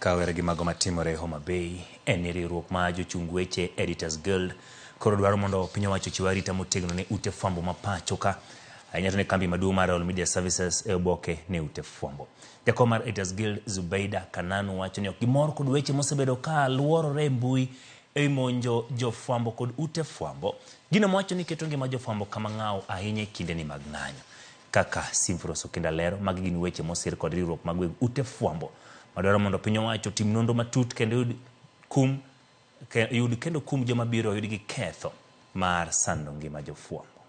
Kawere gi mago matimore Homa Bay, en ni riwruok ma jochung weche Editors Guild koro dwaro mondo piny owacho ochiw arita motegno ne ute fwambo ma pacho ka ahinya to ne kambi maduong' mar Royal Media Services e oboke ne ute fwambo. Jakom mar Editors Guild Zubeida Kananu wacho ni ok gimor kod weche mosebedo ka luorore e mbui e monjo jofwambo kod ute fwambo. Gino mowacho ni keto ngima jofwambo kama ng'aw ahinya e kindeni mag ng'anyo. Kaka Simfros Okinda lero, magi gin weche mosir kod riwruok mag weg ute fwambo madwaro mondo piny owacho otim nonro matut kendo yud kum ke, yud kendo kum joma biro yud gi ketho mar sando ngima jofwambo.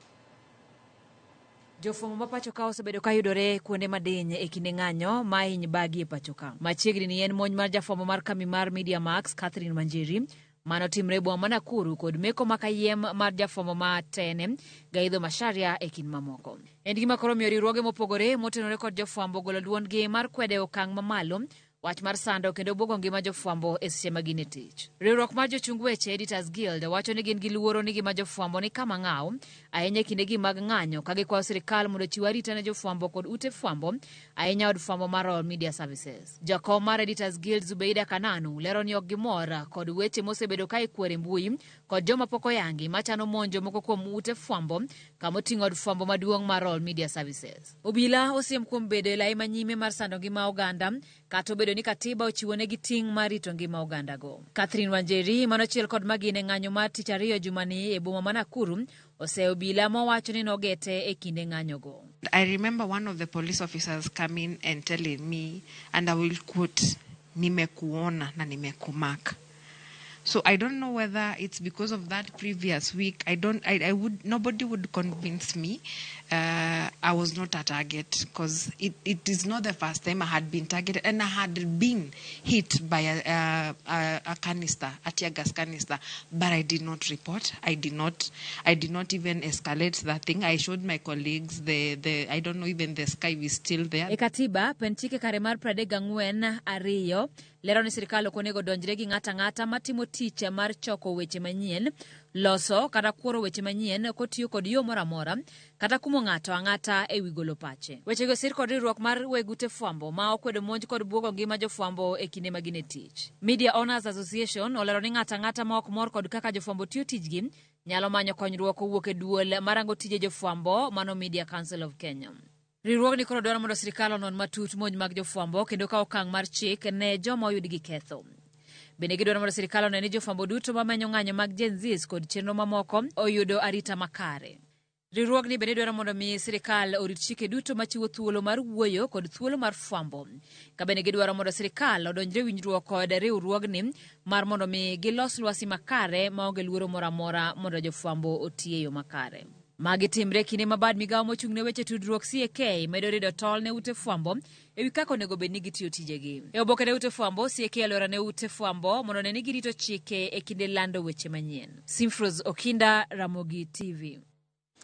Jofwambo ma pacho ka osebedo ka yudore kuonde madiny e kinde ng'anyo ma hiny bagi e pacho ka. Machiegni ni en monj mar jafwambo mar kambi mar Media Max, Catherine Wanjeri, mano timre e boma ma Nakuru kod meko ma kayiem mar jafwambo ma Tene, Gaidho Macharia e kind mamoko. En gima koro miyo riwruoge mopogore motenore kod jofwambo golo duondgi mar kwedo e okang' mamalo wach mar sando kendo bwogo ngima jofwambo e seche ma gin e tich. Riwruok mar jochung weche Editors Guild wacho ni gin gi luoro ni ngima jofwambo ni kama ng'aw ahinya e kindegi mag ng'anyo ka gikwayo sirikal mondo ochiw arita ne jofwambo kod ute fwambo ahinya od fwambo mar Royal Media Services. Jakom mar Editors Guild Zubeida Kananu lero ni ok gimor kod weche mosebedo ka ikwero e mbui kod joma pok oyangi machano monjo moko kuom ute fwambo kama oting'o od fwambo maduong' mar Royal Media Services. Obila osiem kuom bedo e lai manyime mar sando ngima oganda kata obedo ni katiba ochiwonegi ting' mar rito ngima ogandago. Catherine Wanjeri manochiel kod magina e ng'anyo mar tich ariyo jumani e boma ma Nakuru oseyo obila mowacho ni nogete e kinde ng'anyogo. I remember one of the police officers coming and telling me, and I will quote, nimekuona na nimekumark. So I don't know whether it's because of that previous week. I don't, I would, nobody would convince me I was not a target, because it is not the first time I had been targeted, and I had been hit by a canister, a tear gas canister, but I did not report. I did not even escalate that thing. I showed my colleagues the, I don't know, even the sky is still there. E katiba, pen chike kare mar 34(2) lero ni sirikal ok onego donjre gi ng'ato ang'ata matimo tich mar choko weche manyien, loso kata kworo weche manyien kotiyo kod yo moro amora kata kumo ng'ato ang'ata e wi golo pache. Wechego osir kod riwruok mar weg ute fwambo ma okwedo monj kod bwogo ngima jofwambo e kinde ma gin e tich. Media Owners Association olero ni ng'ato ang'ata ma ok mor kod kaka jofwambo tiyo tijgi nyalo manyo konyruok kowuok e duol marango tije jofwambo mano Media Council of Kenya. Riwruogni koro dwaro mondo sirikal onon matut monj mag jofwambo kendo kawo okang' mar chik ne joma oyud gi ketho. Bende gidwaro mondo sirikal one ni jofwambo duto mamenyo ng'anyo mag Gen Zs kod chenro mamoko oyudo arita makare. Riwruogni bende dwaro mondo mi sirikal orit chike duto machiwo thuolo mar wuoyo kod thuolo mar fwambo. Ka bende gidwaro mondo sirikal odonjre winjruok kod riwruogni mar mondo mi gilos lwasi makare maonge luoro moro amora mondo jofwambo oti e yo makare. Magi timre kinde ma bad migawo mochung' ne weche tudruok CAK medo rido tol ne ute fwambo e wi kaka onego bed ni gitiyo tijegi. E oboke ne ute fwambo, CAK olero ne ute fwambo mondo one ni girito chike e kinde lando weche manyien. Simfros Okinda, Ramogi TV.